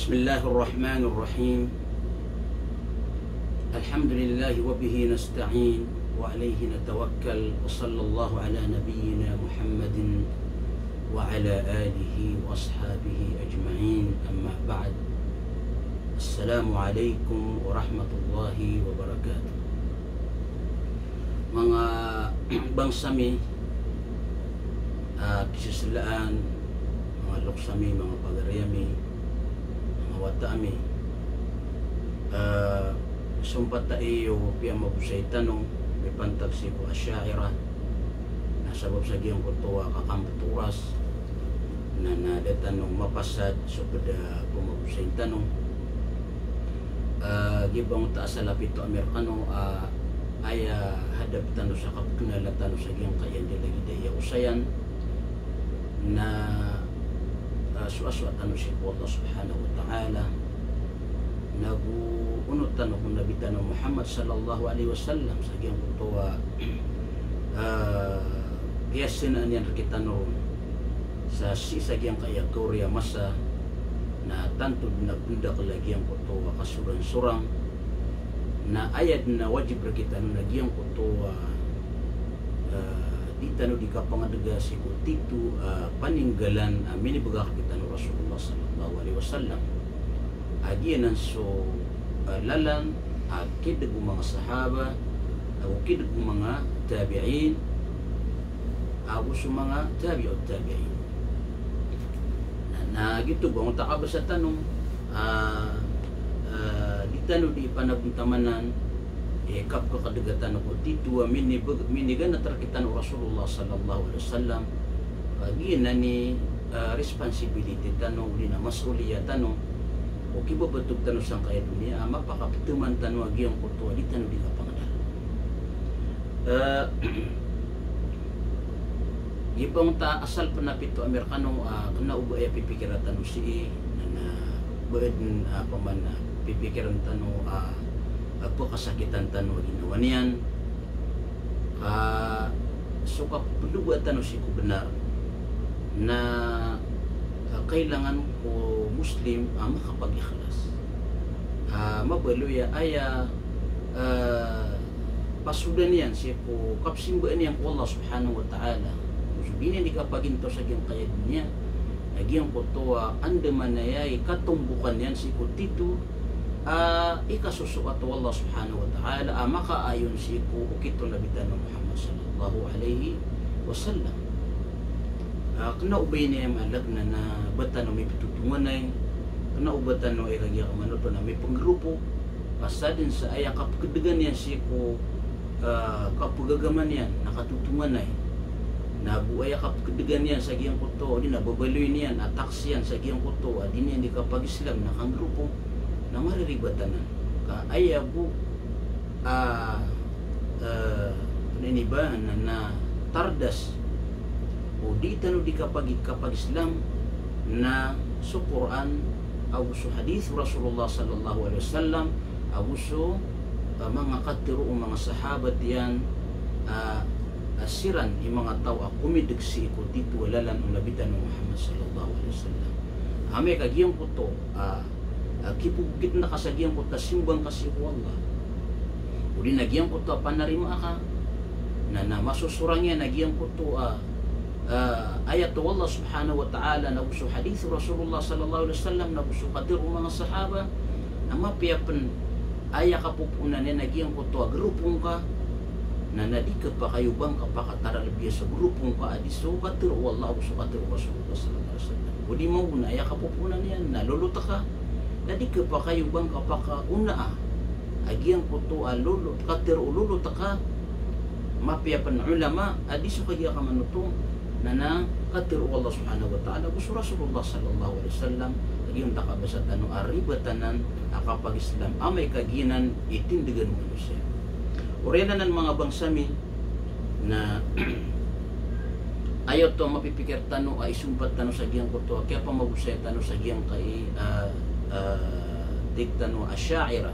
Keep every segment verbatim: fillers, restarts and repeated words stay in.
بسم الله الرحمن الرحيم. الحمد لله وبه نستعين وعليه نتوكل، وصلى الله على نبينا محمد وعلى آله وأصحابه أجمعين. أما بعد. السلام عليكم ورحمة الله وبركاته. Manga bangsa mi, ah, kiseselaan, manga loks ami, manga pagari ami, manga wata ami. Ah, sompat a iyo piyamagosay tano mipantag sii ko Asha'irah, na sabap sa giyangkoto a kakampt o oras, na, na da tano mapasad so pd a pamagosay tano. Ah, giya ba ngkoto a asal a pito ami rkano, ah, aya hadap tano sa kapknala tano sa giyangkaya anda lagid a iya osayan na, ah, soasoat tano sii ko Allah Subhanahu wa Ta'ala, nago onot tano ko Nabi tano Muhammad sallallahu alaihi wasallam sa giyangkoto a, ah, kiyasenaan iyan rkitano ron sa sii sa giyangkaya kaori a masa, na tanto dn a pndakl a giyangkoto a kasorangsorang, na aya dn a wajib rkitano na giyangkoto a, ah, di tano di kapangdga sii ko tito a, ah, paninggalan a minibgay rkitano o Rasulullah sallallahu alaihi wasallam. A giyanan so, ah, lalan a kidg o manga sahaba, ago kidg o manga tabi'in, ago so manga tabi'ut tabi'in. Na, na giyoto ba ngkoto a kabasa tano, ah, ah, di tano di panagontamanan, eh, kapkakdga tano ko tito a minibg-, miniganat rkitano o Rasulullah sallallahu alaihi wasallam. Ah, giyanan i, ah, responsibility tano, odi na mas'uliyah tano, o kibabtog tano sangkaya doniya, a mapakaptman tano a giyangkoto a di tano di kapangdal. Eh, giya ba ngkoto a asal pn a pito ami rkano, ah, kna o ba aya pipikiran tano sii, na, na ba dn, ah, paman, ah, pipikiran tano, ah, ah, pkasakitan tano a ginawa niyan. Ah, so kaploba tano sii ko bnar na, ah, kailangan ko Muslim a makapag-ikhlas. Ah, mabaloy a aya, ah, pasodan iyan sii ko kapsimbaan iyan ko Allah Subhanahu wa Ta'ala. So di niyan di kapagintaw sa giyangkaya doniya, na giyangkoto a andamanaya i katombokan iyan sii ko tito a ikasosoat o Allah Subhanahu wa Ta'ala a makaayon sii ko okit o Nabi tano Muhammad sallallahu alaihi wasallam. Ah, kna o ba ini aya malag na, na ba tano miptotonganay, kna o ba tano aya kagiya kamanoto na mipnggrupo, ka sadn sa aya kapkdgan iyan sii ko, ah, kapagagama niyan na katotonganay. Na go aya kapkdgan iyan sa giyangkoto, odi na babaloy niyan a taksi iyan sa giyangkoto a di niyan di kapag-Islam na kanggrupo, na mariribat anan. Ka aya bo, ah, eh, ini ba na, na tardas o di tano di kapag-, kapag-Islam na so Qur'an ago so hadith o Rasulullah sallallahu alaihi wasallam, ago so, ah, manga katharo o manga sahabat iyan, ah, ah, siran i manga taw a komidg sii ko tito a lalan o Nabi tano Muhammad sallallahu alaihi wasallam. Amay ka giyangkoto, ah, ah, kipogogitn ka sa giyangkoto a simba ngka sii ko Allah, odi na giyangkoto a panarimaa ka, na, na masosorang iyan a giyangkoto a, ah, ayat o Allah Subhanahu wa Ta'ala, nago so hadith o Rasulullah sallallahu alaihi wasallam, nago so katharo o manga sahaba, na mapiya pn aya kapopoonan iyan a giyangkoto a grupo ngka, na, na di ka pakayoba ngka pakataralbiya so grupo ngka a di so katharo o Allah ago so katharo o Rasulullah sallallahu alaihi wasallam. Odi mambo na aya kapopoonan iyan na lolot ka, na di ka pakayoba ngka pakaonaa a giyangkoto a lolo, katharo o lolot ka, mapiya pn ulama a di so kagiya kamanoto, na, na katharo o Allah Subhanahu wa Ta'ala ago so Rasulullah sallallahu alaihi wasallam. Giyoto a kabasa tano a ribat anan a kapag-Islam amay ka giyanan i tindgan o manosiya. Oriyan anan manga bangsa mi, na aya oto a mapipikir tano a isompat tano sa giyangkoto a kiyapamagosay tano sa giyangkai, ah, ah, tig tano a Asha'irah.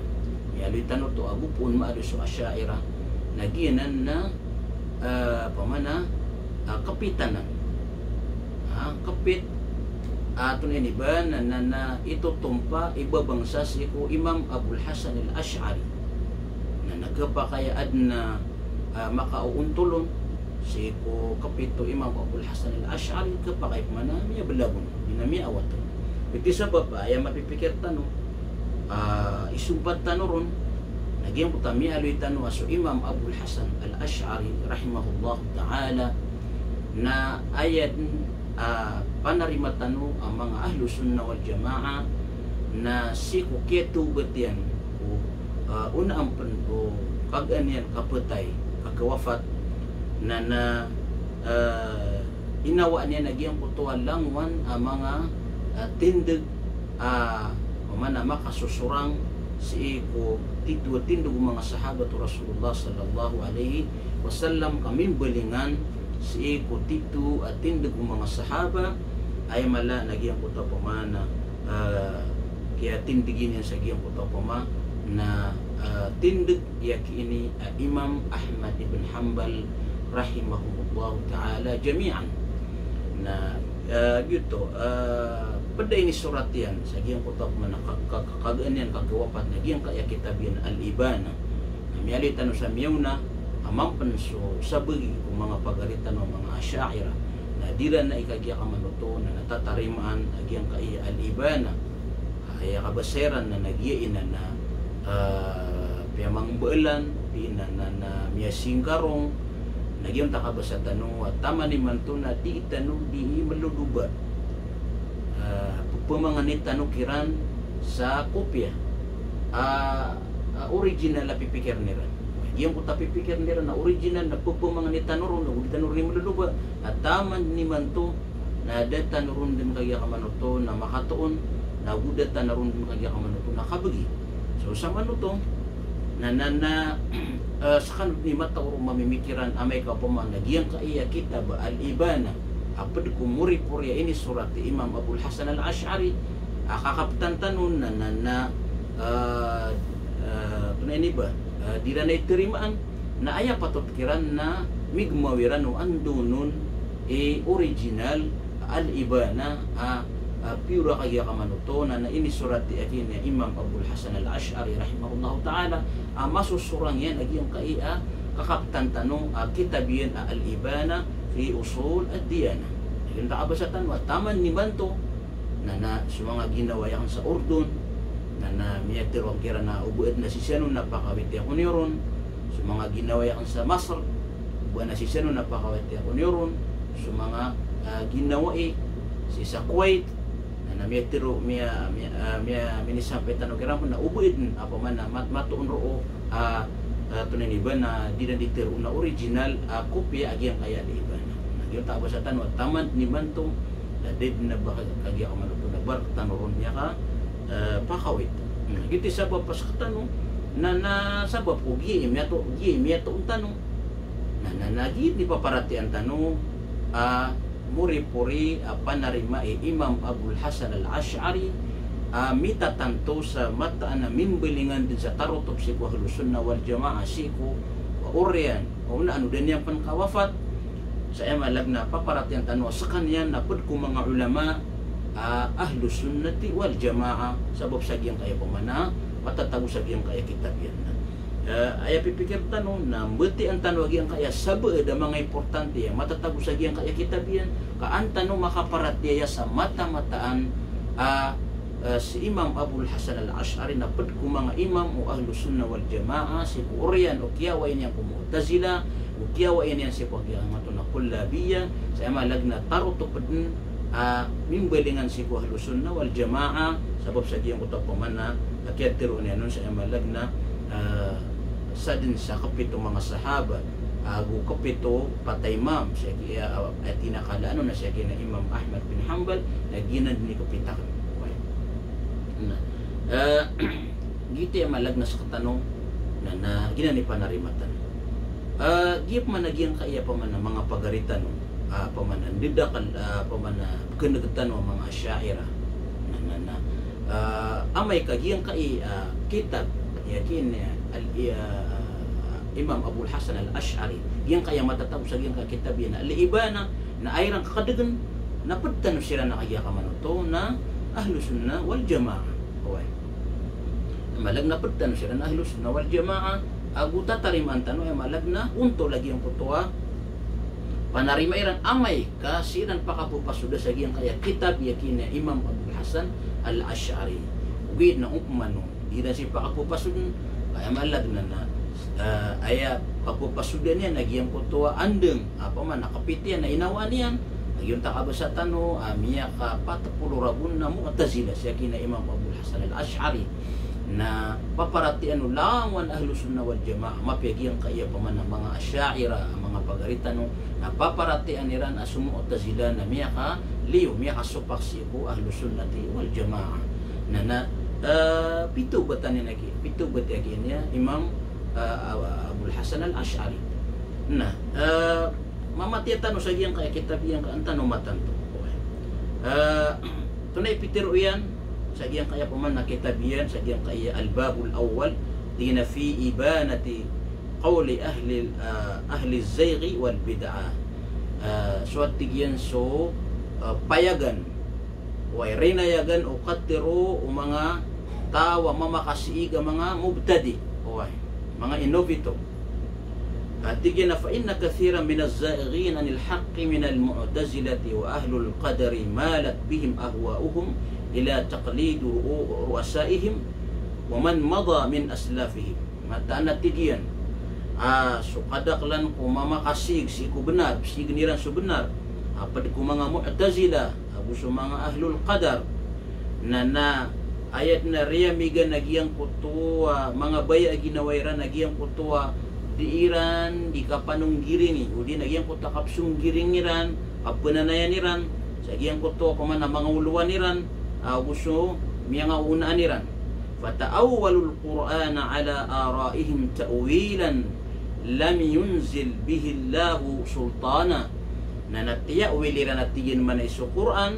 Miyaaloy tano oto a go poon maaloy so Asha'irah. Na giyanan na, ah, pamana, ah, kpit anan. Ah, kpit Ato niyan iba na, na, na itotompa, ibabangsa sii ko Imam Abul Hasan Al-Ash'ari. Na, na khapakay a adn a, ah, makaoontol on sii ko khapit o Imam Abul Hasan Al-Ash'ari, khapakay pman a miyablag on, di na miyaawat on. Giyoto i sabap a aya mapipikir tano, ah, isompat tano ron, na giyangkoto a miyaaloy tano a so Imam Abul Hasan Al-Ash'ari rahimahullahu ta'ala, na aya dn a panarima tano a manga Ahlus Sunnah wal Jamaah na sii ko kiyatawbat iyan ko, ah, onaan pn o kagaan iyan kapatay, kagawafat, na, na, ah, inawaan iyan a giyangkoto a langowan a manga, ah, tindg, ah, opama na makasosorang sii ko titho a tindg o manga sahabat o Rasulullah sallallahu alaihi wasallam, ka mimbalingan sii ko titho a tindg o manga sahaba, aya mala na giyangkoto opama na, ah, kiyatindgi niyan sa giyangkoto opama na, ah, tindg iyan ki ini, ah, Imam Ahmad ibn Hanbal rahimahumullahu ta'ala jami'an. Na, ah, giyoto, ah, pd a inisorat iyan sa giyangkoto opama na ka-, ka-, ka-, kagaan iyan kagawafat na giyangkaya kitab iyan Al-Ibana. Na miyaaloy tano sa miyaona a mambo pn so sabagi ko manga pagari tano a manga Asha'irah na di iran na ikagiya kamanoto na, na tatarimaan a giyangkaya Al-Ibana. Aya kabasa iran na, na giya inan na, ah, piyamangmbaalan, di na, na, na miyasingkarong, na giyangkoto a kabasa tano a taman imanto na di tano di mloloba. Ah, pphamangni tano kiran sa kopiya. Ah, ah, original a pipikirn iran. Giyangkoto a pipikirn iran na original na pphamangni tano ron, na go di tano ron mloloba. Na taman imanto na da tano ron dn kagiya kamanoto na makatoon, na go da tano ron dn kagiya kamanoto na kabagi. So samanoto na, na, na, eh, skano dn i matao roo mamimikiran amay ka opama na giyangkaya kitab Al-Ibana a pd ko moripori a inisorat i Imam Abul Hasan Al-Ash'ari a kakaptan tano na, na, na, eh, eh, antonaa ini ba, eh, di iran na itarimaan. Na aya patot kiran na migmaw iran o andonon i original Al-Ibana a, a pure a kagiya kamanoto na, na inisorat iyan ki ini Imam Abul Hasan Al-Ash'ari rahimahullahu ta'ala a masosorang iyan a giyangkaya kakaptan tano a kitab iyan a Al-Ibana fi Usul Ad-Diyanah. Giyangkoto a kabasa tano a taman imanto na, na so manga ginawai akn sa Urdun, na, na miyatharo kiran a o ba adn a sii san on na pakawiti ako niyo ron. So manga ginawai akn sa Masr, o ba adn a sii san on na pakawiti ako niyo ron. So manga, ah, ginawai sii sa Kuwait, na, na miyatharo, miya, miya, ah, miya, minisampay tano kiran pn na o ba adn a opama na mat-, matoon roo a, ah, antonaa ini ba na di dn di tharoon a original a kopiya a giyangkaya Al-Ibana. Na giyangkoto a kabasa tano a taman imanto na da dn a ba kagiya kamanoto na ba rktano ron miyaka, eh, pakawit. Na giyoto i sabap a sktano na, na sabap ko giya i miyato-, giya i miyatoon tano. Na, na, na giya i paparatiyayaan tano a moripori a panarima i Imam Abul Hasan Al-Ash'ari a mitatanto sa mataan a mimbalingan dn sa tarotop sii ko Ahlus Sunnah wal Jamaah sii ko oriyan, o na ano da niyan pn kawafat. Sa aya maana na paparatiyayaan tano a skaniyan na pd ko manga ulama a Ahlus Sunnati wal Jamaah, sabap sa giyangkaya opama na matatago sa giyangkaya kitab iyan. Eh, aya pipikir tano na mbatiya tano a giyangkaya sabaad a manga importante a matatago sa giyangkaya kitab iyan, ka an tano makaparatiyaya sa mata-mataan a, eh, si Imam Abul Hasan Al-Ash'ari na pd ko manga imam o Ahlus Sunnah wal Jamaah sii ko oriyan o kiyawai niyan ko Mu'tazilah, o kiyawai niyan sii ko giyangkoto na Kullabiyyah, sa aya maana na tarotop dn a mimbalingan sii ko Ahlus Sunnah wal Jamaah, sabap sa giyangkoto opama na a kiyatharo niyan on sa aya maana, eh, sa dn sa kapito manga sahaba, ago kapito pat a imam, sa giya, eh, tinakalaan on na sa giya na Imam Ahmad bin Hanbal, na giyanan dn i kapita. Okay. Na, eh, giyoto i aya maana na sktano, na, na giyanan i panarima tano. Eh, giya pman a giyangkaya opama na manga pagari tano, ah, opama na ndadakl, ah, opama na pkhan'g tano a manga Asha'irah. Na, na, na, ah, amay ka giyangkaya, ah, kitab, aya ki ini, ah, al-, ah, Imam Abul Hasan Al-Ash'ari, giyangkaya matatago sa giyangkaya kitab iyan a Al-Ibana, na aya iran kakadgn, Na pd tano siran a kagiya kamanoto na Ahlus Sunnah wal Jamaah. Oway. Aya maana na pd tano siran a Ahlus Sunnah wal Jamaah, ago tatarimaan tano, aya maana na onto lagid angkoto a panarima iran amay ka siran pakapphasod sa giyangkaya kitab a giya ki Imam Abul Hasan Al-Ash'ari. Ogaid na opama o di iran sii pakapphasod, aya maana na, ah, aya kapphasod iyan na giyangkoto a andang, opama na kapit iyan na inawaan iyan, na giyangkoto a kabasa tano, ah, miyakapat polo ragon a Mu'tazilah sii ki Imam Abul Hasan Al-Ash'ari. Na paparatiyayaan o langon a Ahlus Sunnah wal Jamaah, mapiya giyangkaya opama na manga Asha'irah, manga pagari tano, na paparatiyayaan iran a so Mu'tazilah na miyakaliyo, miyakasopak sii ko Ahlus Sunnati wal Jamaah. Na, na, eh, pithawbat iyan a giya, pithawbat iyan a giya Imam, eh, Abul Hasan Al-Ash'ari. Na, eh, mamatiya tano sa giyangkaya kitab iyan ka an tano matanto. Eh, antonaa i pitharo iyan sa giyangkaya opama na kitab iyan, sa giyangkaya Al-Babul Awwal, tig iyan a fi ibanati qawli ahli, ah, ahli zayghi wal bid'ah. Ah, so a tig iyan so, ah, payagan, oway, rinayagan o katharo o manga taw a mamakasiig a manga mubtadi', oway, manga innovator. Ah, tig iyan a, "Fa inna kathiran minaz zaighin anil haqqi minal mu'tazilati wa ahlul qadari malat bihim ahwa'uhum ila taqlidi ru'u-, ru'asaihim wa man mada min aslafihim." Mataan a tig iyan, ah, so kadaklan ko mamakasiig sii ko bnar, siign iran so bnar, a pd ko manga Mu'tazilah, ago so manga ahlul qadar. Na, na aya dn a riyamigan a giyangkoto a manga baya a ginawa iran a giyangkoto a di iran di kapanonggiringi, odi na giyangkoto a kapsonggiring iran, kapananayan iran sa giyangkoto a opama na manga olowan iran, ago so miyangaonaan iran. Fata'awwalul Qur'ana ala ara'ihim ta'wilan lam yunzil bihillahu sultana. Na, na tiyawil iran a tig iyan man a so Qur'an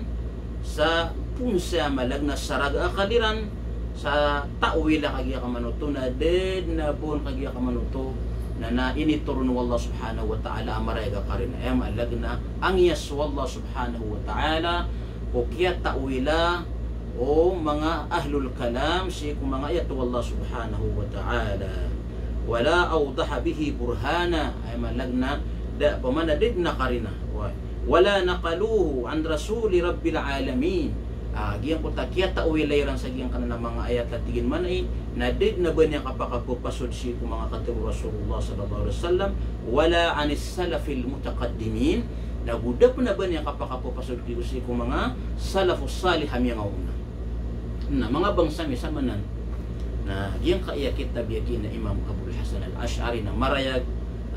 sa poon sa malag na sarag a akal iran, sa ta'wil a kagiya kamanoto na da dn a ba on kagiya kamanoto na, na initoron o Allah subhanahu wa ta'ala a marayag a karina. Aya malag na angiyas o Allah subhanahu wa ta'ala ko kiyata'wila o manga ahlul kalam sii ko manga ayat o Allah subhanahu wa ta'ala. Wala awdaha bihi burhana, aya malag na da, opama na da dn a karina. Wa-, wala naqaluhu an rasuli rabbil alamin. Ah, giyangkoto a kiyata'wila iran sa giyangkanan a manga ayat a tig iyan man a, na da dn a ba niyan kapakapphasod sii ko manga katharo o Rasulullah sallallahu alaihi wasallam, wala anis salafil mutaqaddimin, na go da pn a ba niyan kapakapphasod sii ko manga salafus salih a miyangaona. Na manga bangsa mi samanan, na giyangkaya kitab a giya ki Imam Abul Hasan Al-Ash'ari na marayag,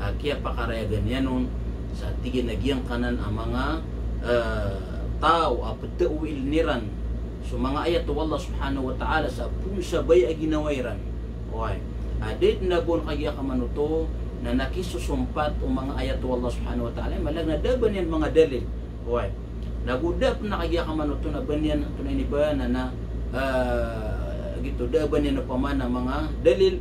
ah, kiyapakarayagan iyan on sa tig iyan a giyangkanan a manga, eh, taw a pta'wiln iran so manga ayat o Allah subhanahu wa ta'ala sa poon sa baya a ginawa iran. Oway. A da dn a ba on kagiya kamanoto na, na kisosompat o manga ayat o Allah subhanahu wa ta'ala, malag na da a ba niyan manga dalil. Oway. Na go da pn a kagiya kamanoto na ba niyan, antonaa ini ba na, na, ah, giyoto, da a ba niyan opama na manga dalil.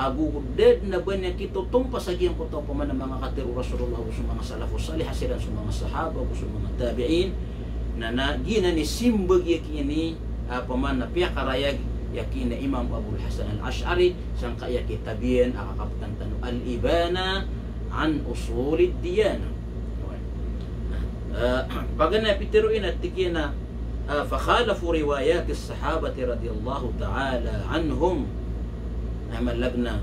Ago da dn a ba niyan kitotompas a giyangkoto a opama na manga katharo o Rasulullah ago so manga salafus salih a siran so manga sahaba ago so manga tabi'in. Na, na giyanan i simbag a giya ki, ah, opama na piyakarayag a giya ki Imam Abul Hasan Al-Ash'ari sangkaya kitab iyan a kakaptan tano, Al-Ibana an Usulid Diyanah. Ah, paganay a pitharo iyan a tig iyan a, ah, fakhalafu riwayatis sahabati radiyallahu ta'ala anhum. Aya malag na,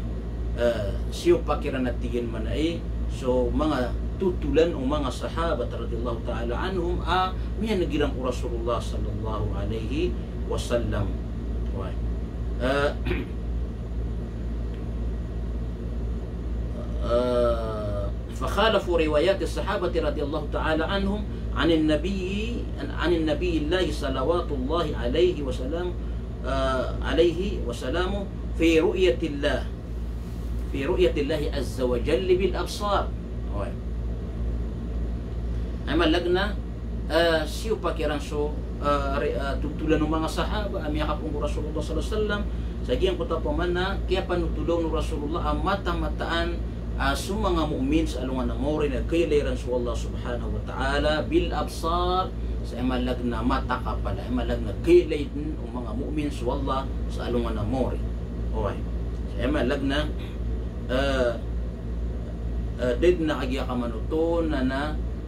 ah, siyopak iran a tig iyan man a so manga totolan o manga sahabat radiyallahu ta'ala anhum a miyaneg iran ko Rasulullah sallallahu alaihi wasallam. Oway. Ah, ah, fakhalafu riwayatis sahabati radiyallahu ta'ala anhum anin nabiyyi, an-, anin nabiyyillahi salawatullahi alaihi wasallam, ah, alaihi wasallamu fi ru'yatillah, fi ru'yatillahi azza wa jalla bil absar. Oway. Aya malag na, eh, siyopak iran so, eh, ri-, eh, totolan o manga sahaba a miyakapoon ko Rasulullah sallallahu alaihi wasallam sa giyangkoto a opama na kiyapanotolaw o Rasulullah a mata-mataan a so manga mu'min sa alongan a maori na kailay iran so Allah subhanahu wa ta'ala bil absar, sa aya maana na mata kapala, aya maana na kailay dn o manga mu'min so Allah sa alongan a maori. Oway. Sa aya maana na, eh, eh, da dn a kagiya kamanoto na, na,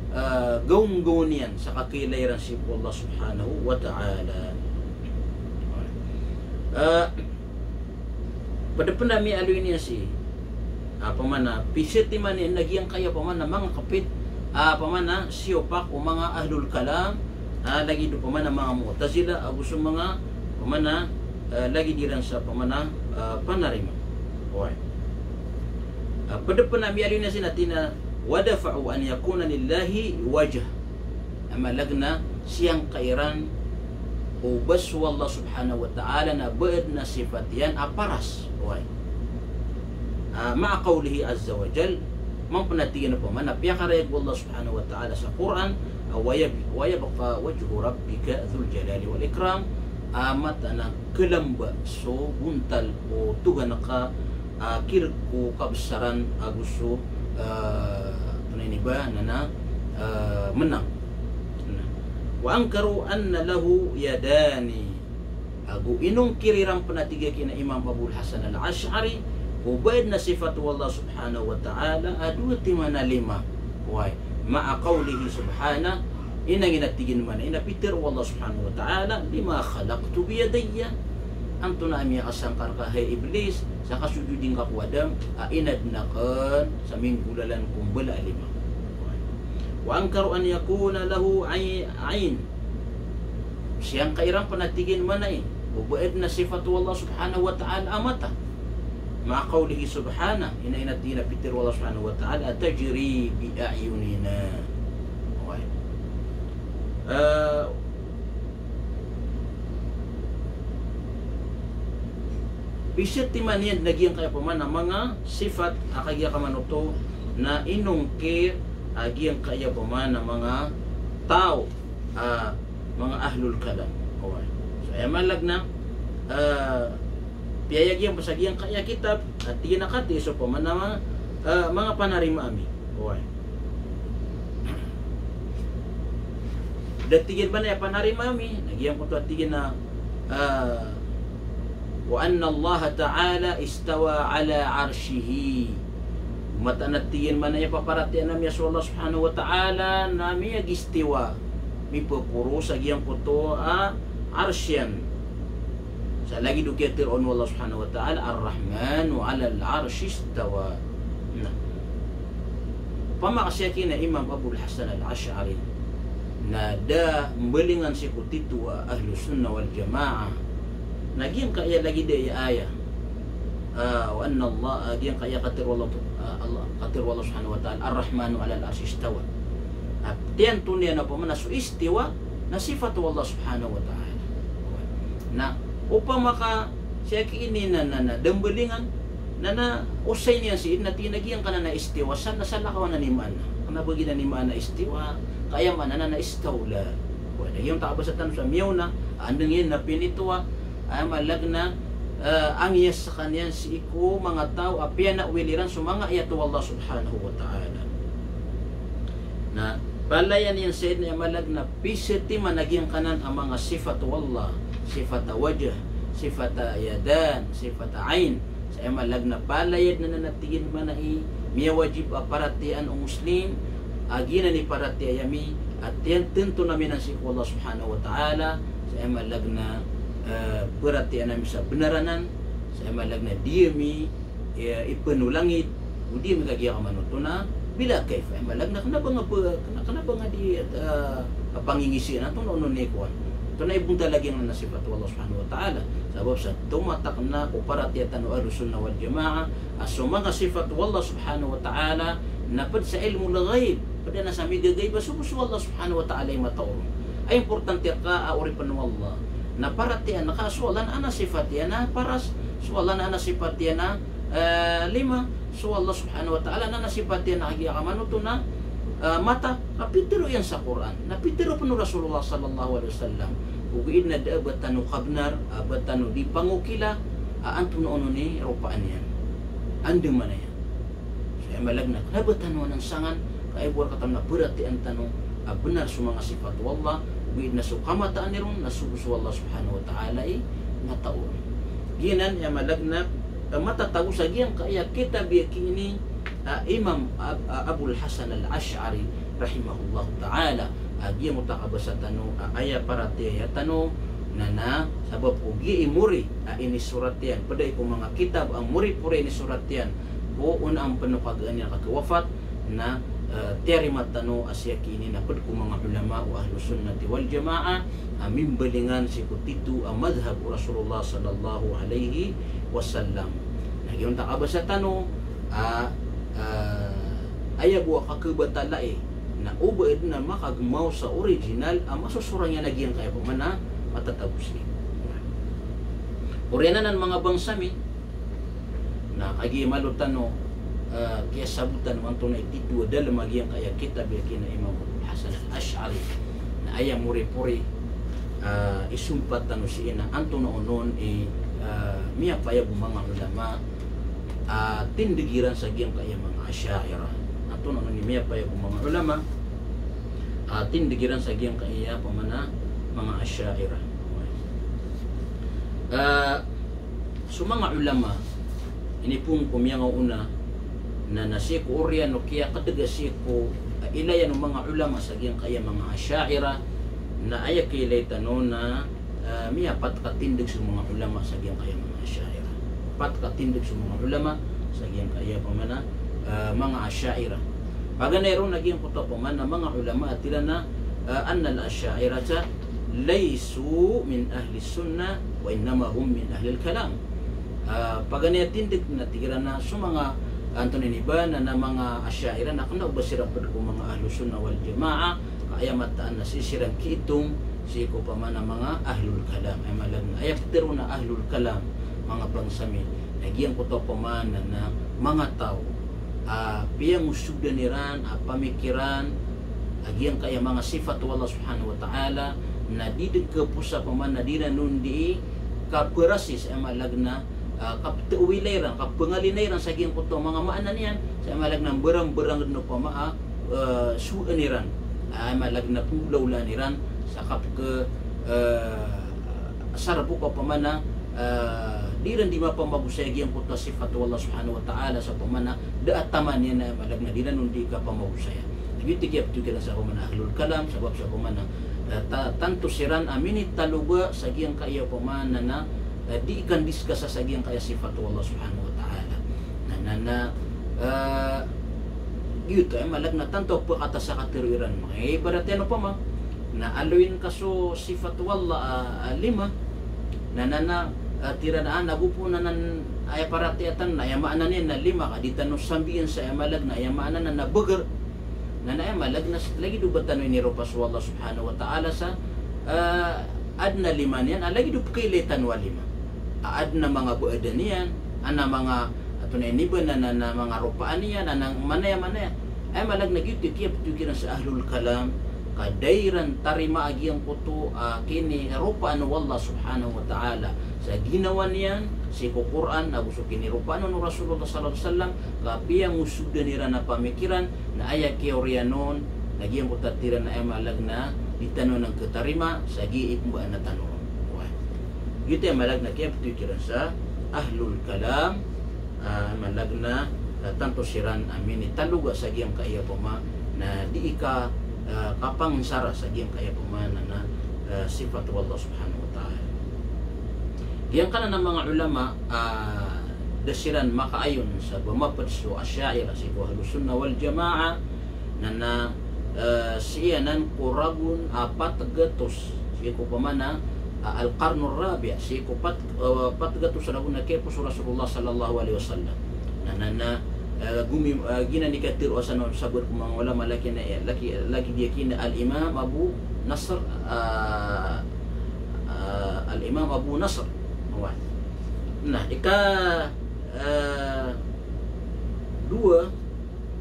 eh, gawngawn iyan sa kakailay iran sii ko Allah subhanahu wa ta'ala. Oway. Eh, Pd pn a miyaaloy niyan sii, opama na, pisatiman iyan a giyangkaya opama na manga kapit, opama na, siyopak o manga ahlul kalam, a, lagid opama na manga Mu'tazila, ago so manga, opama na, eh, lagid iran sa opama na, eh, panarima. Oway. Eh, pd pn a miyaaloy niyan sii na tig iyan a, "Wa dafa'u an yakuna lillahi wajh." Aya maana na siyangka iran o ba so Allah subhanahu wa ta'ala na ba adn a sifat iyan a paras. Oway. Ah, ma'a qawlihi azza wa jal, mambo pn a tig iyan opama na piyakarayag o Allah subhanahu wa ta'ala sa Qur'an, ah, wa yab-, wa yabqa wajhu rabbika dhul jalali wal ikram, ah, mataan a kalamba so bontal o Tuhan ka, ah, kirk ko kabsaran ago so, ah, antonaa ini ba, na, na, ah, menang. Na. Wa ankaru anna lahu yadani. Ago inongkir iran pn a tig iyan a Imam Abul Hasan Al-Ash'ari, o ba adn a sifat o Allah subhanahu wa ta'ala a dowa timan a lima. Oway. Ma'a qawlihi subhanahu, inangin a tig iyan maana, aya pitharo o Allah subhanahu wa ta'ala, "Lima khalaqtu biyadayya." Antonaa i miyakasangka rka hay Iblis, sa kasojodi ngka ko Adam, a inadn akn sa minggolalan ko mbala a lima. Wa ankaru an yakuna lahu ay-, ayn. Siyangka iran pn a tig iyan maana, o ba adn a sifat o Allah subhanahu wa ta'ala a mata. Ma'a qawlihi subhanahu, aya maana na pitharo o Allah subhanahu wa ta'ala, "Tajri bi a'yunina." Oway. Eh, pisatiman iyan a giyangkaya opama na manga sifat a kagiya kamanoto na inongkir a giyangkaya opama na manga taw, ah, manga ahlul kalam. Oway. So, aya maana na, ah, piyayag iyan pn sa giyangkaya kitab, a tig iyan a katii so opama na manga, ah, manga panarima ami. Oway. Da tig iyan maana aya panarima ami, na giyangkoto a tig iyan a, ah, "Wa anna Allah ta'ala istawa ala arshihi." Mataan a tig iyan maana aya paparatiyayaan ami a so Allah subhanahu wa ta'ala na miyagistiwa, mipaporo sa giyangkoto a arsh iyan. Sa lagid o kiyatharoa o Allah subhanahu wa ta'ala, "Ar-Rahmanu alal arshi istawa." Na. Opama ka sii ki na Imam Abul Hasan Al-Ash'ari, na da mbalingan sii ko titho a Ahlus Sunnah wal Jamaah, na giyangkaya lagid aya aya. Ah, wa anna Allah, ah, giyangkaya katharo o Allah, ah, Allah, katharo o Allah subhanahu wa ta'ala, "Ar-Rahmanu alal arshi istawa." Ah, tiyanto niyan opama na so istiwa na sifat o Allah subhanahu wa ta'ala. Na opama ka sii ki ini na, na, na da mbalingan, na, na osay niyan sii na tig iyan a giyangkanan a istiwa, sa na salakaw anan i maana. Kna ba giyanan i maana istiwa, ka aya maana na, na istawla. Oway, na giyangkoto a kabasa tano sa miyaona, anda giyanan na pinitowa, aya maana na, eh, angiyas skaniyan sii ko manga taw a piyanawil iran so manga ayat o Allah subhanahu wa ta'ala. Na palaya niyan sii na aya maana na pisatiman a giyangkanan a manga sifat o Allah, sifat a wajh, sifat a yadan, sifat a ayn. Sa aya maana na palaya dn anan a tig iyan maana i miyawajib a paratiyayaan o Muslim, a giyanan i paratiyaya ami, a tiyantanto ami anan sii ko Allah subhanahu wa ta'ala, sa aya maana na, eh, paratiyayaan ami sa bnar anan, sa aya maana na di ami, eh, ipnolangit, o di ami kagiya kamanoto na bila kayf. Aya maana na kna ba nga pa, kna, kna ba nga di, eh, pangingisi na antonaa onon i kowan. Antonaa i bontal a giyangkanan a sifat o Allah subhanahu wa ta'ala. Sabap sa tomatak na ko paratiyaya tano a Ahlus Sunnah wal Jamaah, a so manga sifat o Allah subhanahu wa ta'ala na pd sa ilmul ghaib, pd anan sa migagaib a so bo so Allah subhanahu wa ta'ala i matao ron. A importante rka a oripn o Allah na paratiyayaan ka a so Allah na adn a sifat iyan a paras, so Allah na adn a sifat iyan a, eh, lima, so Allah subhanahu wa ta'ala na adn a sifat iyan a kagiya kamanoto na, eh, mata, ka pitharo iyan sa Qur'an. Na pitharo pn o Rasulullah sallallahu alaihi wasallam. Ogaid na da a ba tano kabnar, a ba tano di pangokila, a antonaa onon i ropaan iyan. Andamanaya. So, Malag na kna ba tano anan sangan, ka aya bo a rk tano na paratiyayaan tano a bnar so manga sipat o Allah, ogaid na so kamataan iron na so, so Allah subhanahu wa ta'ala i matao. Giyanan i malag na, eh, matatago sa giyangkaya kitab a giya ki ini, ah, Imam Ab-, ah, Abul Hasan Al-Ash'ari rahimahullahu ta'ala. Ah, giyangkoto a kabasa tano, ah, aya paratiyaya tano, na, na, sabap ko giya i mori a inisorat iyan, pd aya ko manga kitab a mori pori a inisorat iyan ko onaan pn o kagaan iyan a kawafat, na, eh, tiyarima tano a sii ki ini na pd ko manga ulama o Ahlus Sunnati wal Jama'ah a mimbalingan sii ko tito a madhhab o Rasulullah sallallahu alaihi wasallam. Na giyangkoto a kabasa tano, ah, ah, aya bo a kakhabatalai na oba dn a makagmaw sa original a masosorang iyan a giyangkaya pman a matatago sii. Oriyan anan manga bangsa mi, na kagiya malo tano, eh, kiyasabotan o antonaa i tito a dalm a giyangkaya kitab a giya ki ini Imam Abul Hasan Al-Ash'ari. Na aya mori pori, eh, isompat tano sii na antonaa onon i, eh, miyapayag o manga ulama a tindg iran sa giyangkaya manga Asha'irah. Antonaa onon i miyapayag o manga ulama a tindg iran sa giyangkaya pman a manga Asha'irah. Eh, so manga ulama, inipoon ko miyangaoona, na, na sii ko oriyan o kiyakadg a sii ko, eh, ilayan o manga ulama sa giyangkaya manga Asha'irah, na aya kiyailay tano na, eh, miyapat ka tindg so manga ulama sa giyangkaya manga Asha'irah. Pat ka tindg so manga ulama sa giyangkaya pman a, eh, manga Asha'irah. Paganay ron a giyangkoto pman a manga ulama a tig iran a, eh, anna al-Asha'irata laysu min ahlis sunnah wa innama hum min ahlil kalam. Ah, paganay a tindg na tig iran a so manga, antonaa ini ba, na, na manga Asha'irah na kna o ba siran pd ko manga Ahlus Sunnah wal Jama'ah, ka aya mataan na sii siran kiitong sii ko pman a manga ahlul kalam. Aya maana na aya ptharoon a ahlul kalam, manga bangsa mi, na giyangkoto pman a manga taw a piyangosodan iran a pamikiran a giyangkaya manga sifat o Allah subhanahu wa ta'ala, na di dn khaposa pman a di iran on di kaparasis, aya maana na, ah, kaptawila iran, kapngalina iran sa giyangkoto manga maana niyan, sa aya maana na mbarangbarang dn opama a, eh, sowaan iran, aya maana na pngolawlaan iran sa kapkha, eh, sarbo ko pman a, eh, di iran di mapamagosaya giyangkoto a sifat o Allah subhanahu wa ta'ala sa pman a da a taman iyan, aya maana na di iran on di kapamagosaya. Giyoto i kiyapthoy kiran sa pman a ahlul kalam, sabap sa pman a, eh, ta-, tanto siran a minitaloga sa giyangkaya pman a, eh, di ikandiskasa sa giyangkaya sifat o Allah subhanahu wa ta'ala. Na, na, na, eh, giyoto, aya maana na tanto a pkhatas a katharo iran. Manga ibarat iyan opama na aloyin ka so sifat o Allah a, a lima. Na, na, na, eh, tig iran a, na go pn anan aya paratiyaya tano na aya maana niyan na lima ka di tano sambian sa aya maana na, aya maana na, na bagr. Na, na aya maana na lagid o ba tano iniropa so Allah subhanahu wa ta'ala sa, eh, adn a lima niyan, a lagid o pkhailay tano a lima. A adn a manga baadan iyan, adn a manga, antonaa ini ba, na, na, na manga ropaan iyan, adn a manaya-manaya. Aya maana na giyoto i kiyapthoy kiran sa ahlul kalam, ka da iran tarimaa giyangkoto a kiniropaan o Allah subhanahu wa ta'ala sa ginawa niyan, sii ko Qur'an, ago so kiniropaan on o Rasulullah sallallahu alaihi wasallam, ka piyangosodan iran a pamikiran, na aya kiyaoriyan on, na giyangkoto a tig iran a aya maana na di tano anan khatarima sa gii pmbaan a tano ron. Oway. Giyoto i aya maana na kiyapthoy kiran sa ahlul kalam, ah, maana na, ah, tanto siran a minitaloga sa giyangkaya pman a di ika, ah, kapangansara sa giyangkaya pman a, ah, sifat o Allah subhanahu wa ta'ala. Giyangkanan a manga ulama, ah, da siran makaayon sa ba mapd so Asha'irah sii ko Ahlus Sunnah wal Jama'ah, na, na, eh, sii anan ko ragon a pat gatos, sii ko pman a, ah, al-qarnur rabi', sii ko pat, eh, pat gatos ragon a kiyapos o Rasulullah sallallahu alaihi wasallam. Na, na, na, eh, gomim-, eh, giyanan i katharo a san o sabaad ko manga ulama, lagid iyan, eh, lagid, lagid iyan a al-Imam Abu Nasr, ah, ah, al-Imam Abu Nasr. Oway. Na, ika, eh, dowa,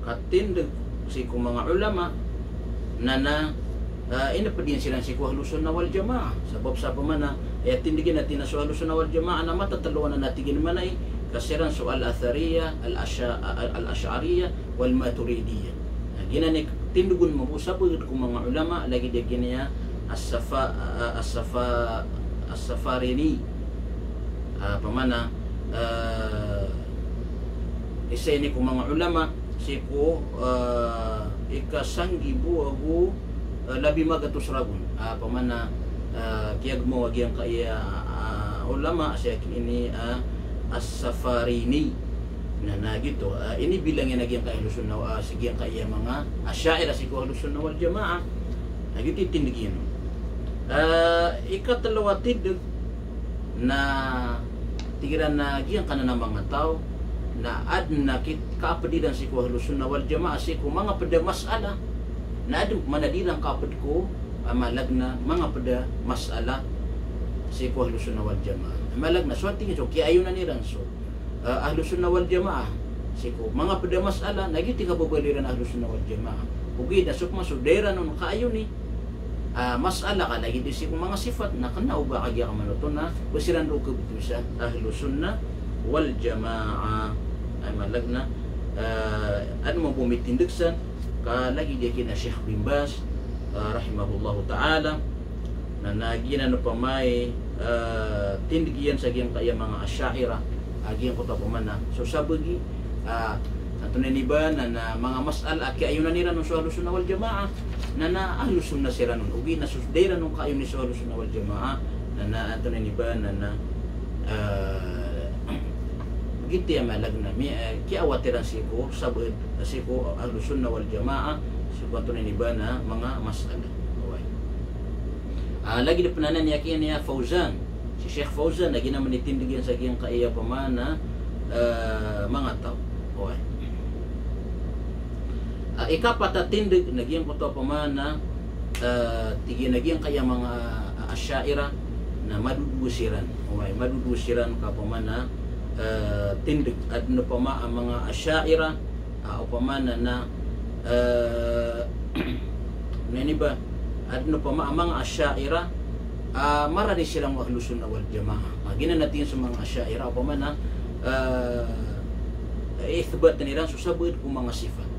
ka tindg sii ko manga ulama, na, na, ah, inapd iyan siran sii ko Ahlus Sunnah wal Jama'ah. Sabap sa pman a, aya tindg iyan a tig iyan a so Ahlus Sunnah wal Jama'ah na matatlo anan a tig iyan a maana i, Ka siran so Al-Athariyyah, Al-Asha-, Al-, Al-Ash'ariyyah, wal Maturidiyyah. Na giyanan i tindeg on mambo o sabaad ko manga ulama, lagid iyan a As-Safa-, ah, As-Safa-, As-Safarini. Ah, pamana, ah, isa ini ko manga ulama, sii ko, ah, ika sanggibo ago, ah, labi magatos ragon. Ah, pamana, ah, kiyagmaw a giyangkaya, ah, ulama, sii ini, ah, As-Safarini. Na, na giyoto, ah, inibilang iyan a giyangkaya Ahlus Sunnah, ah, sii giyangkaya manga Asha'irah sii ko Ahlus Sunnah wal Jama'ah. Na giyoto i tindeg iyan. Ah, ikatlo a tindeg, na tig iran a giyangkanan a manga taw na adn a ki-, kaaped iran sii ko Ahlus Sunnah wal Jama'ah sii ko manga ped a mas'alah. Na adn pman a di iran kaaped ko, ah, maana na manga ped a mas'alah sii ko Ahlus Sunnah wal Jama'ah. Maana na so, tig iyan, so kiyayonan iran so, ah, Ahlus Sunnah wal Jama'ah sii ko manga ped a mas'alah, na giyoto i kababaloy iran a Ahlus Sunnah wal Jama'ah. Ogaid na so pman so da iran on kaayoni, ah, mas'alah ka lagid i sii ko manga sifat, na kna o ba kagiya ka man oto na ba siran roo kabtowi sa Ahlus Sunnah wal Jama'ah. Ay, maana na, ah, adn mambo mitindeg san, ka lagid iyan a Sheikh bin Baz, ah, rahimahullahu ta'ala. Na, na giyanan opama i, ah, tindeg iyan sa giyangkaya manga Asha'irah a giyangkoto a pamana so sabaad i, ah, antonaa ini ba, na, na manga mas'alah a kiyayonan iran on so Ahlus Sunnah wal Jama'ah, na, na Ahlus Sunnah siran on. Ogaid na so da iran on kaayoni so Ahlus Sunnah wal Jama'ah, na, na antonaa ini ba, na, na, ah, giyoto i maana na mi-, ah, kiyaawat iran sii ko sabaad, sii ko Ahlus Sunnah wal Jama'ah sii ko antonaa ini ba na manga mas'alah. Oway. Ah, lagid pn anan i aki niyan a Fawzan. Si Sheikh Fawzan, na giyanan i tindeg iyan sa giyangkaya pamana, eh, manga taw. Oway. Ah, ikapat a tindeg, na giyangkoto a pamana, eh, tig iyan a giyangkaya manga, ah, Asha'irah, na madodowa siran. Oway, madodowa siran ka pamana, eh, tindeg. Adn opama a manga Asha'irah, ah, opama na, na, eh, na ini ba, adn opama a manga Asha'irah, ah, marani siran o Ahlus Sunnah wal Jama'ah. Ah, giyanan a tig iyan so manga Asha'irah, opama na, eh, ithbat iran so sabaad ko manga sifat.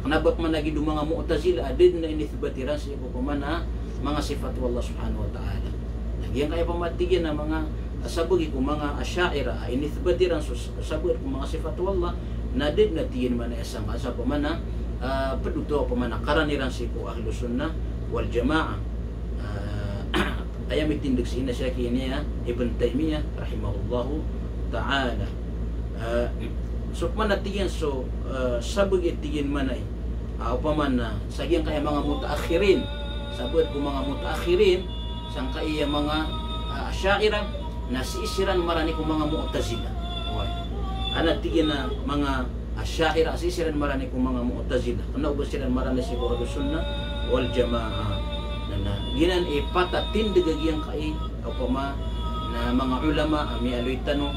Kna ba pman lagid o manga Mu'tazilah a da dn a inithbat iran sii ko pamana manga sifat o Allah Subhanahu wa Ta'ala. Na giyangkaya pman tig iyan a manga, ah, sabaad ko manga Asha'irah a inithbat iran so, so sabaad ko manga sifat o Allah, na da dn a tig iyan mambo a sangka sa pamana, ah, pd oto a pamana karani iran sii ko Ahlus Sunnah wal Jama'ah. Ah, aya mitindeg sii na si aki niyan a Ibn Taymiyyah rahimahullahu ta'ala. Ah, so pman a tig iyan so, ah, sabaad a tig iyan mambo a, ah, opama na sa giyangkaya manga mutaakhirin, sabaad ko manga mutaakhirin, sangkaya manga, ah, Asha'irah, na sii siran marani ko manga Mu'tazilah. Oway. Adn a tig iyan a manga Asha'irah, sii siran marani ko manga Mu'tazilah. Kna o ba siran marani sii ko Ahlus Sunnah wal Jama'ah. Na, na giyanan i pat a tindeg a giyangkai, opama na manga ulama a miyaaloy tano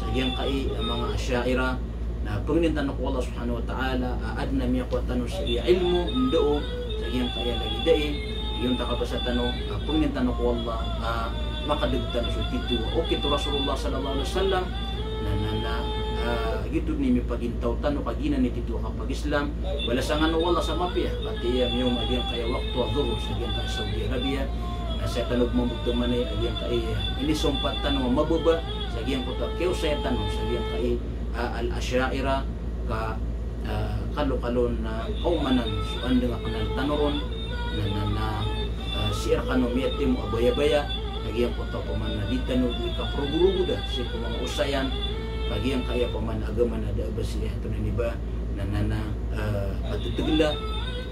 sa giyangkai a manga Asha'irah, na pangnin tano ko Allah Subhanahu wa Ta'ala a adn a miyakowa tano sii a ilmo, ndao, sa giyangkai a lagid ai, giyoto a kabasa tano, a pangnin tano ko Allah a makadg tano so titho a okit o Rasulullah sallallahu alaihi wasallam, na, na, na, ah, giyoto dn i mipagintaw tano ka giyanan i titho a kapag-Islam. Balasan kano o Allah sa mapiya, katii a miyaoma a giyangkai a wakto a Dhuhr sa giyangkai a Saudi Arabia, na saya tano mambo dn mambo a giyangkai a inisompat tano a mababa, sa giyangkoto a kiyaosaya tano sa giyangkai a, ah, Al-Asha'irah, ka, ah, kalokalo na kaomanan so andang a knal tano ron, na, na, na, ah, sii rkano miyatimo a baya-baya, a giyangkoto a pman a di tano di kaprogorogoda sii ko manga osayan, ka giyangkaya pman a agama na da a ba sii a antonaa ini ba, na, na, na, ah, katetegela,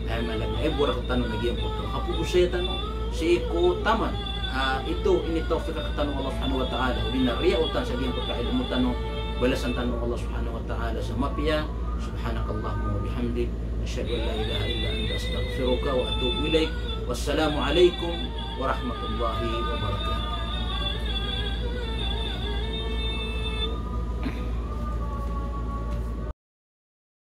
aya maana na aya bo rktano na giyangkoto a kapagosaya tano sii ko taman. Ah, ito, initawfiq rktano o Allah Subhanahu wa Ta'ala, odi na riyaotan sa giyangkoto a ilmo tano, balasan tano o Allah Subhanahu wa Ta'ala sa mapiya. Subhanakallahumma wa bihamdik, ashhadu an la ilaha illa anta, astaghfiruka wa atubu ilaik. Wassalamu alaikum warahmatullahi wabarakatuh.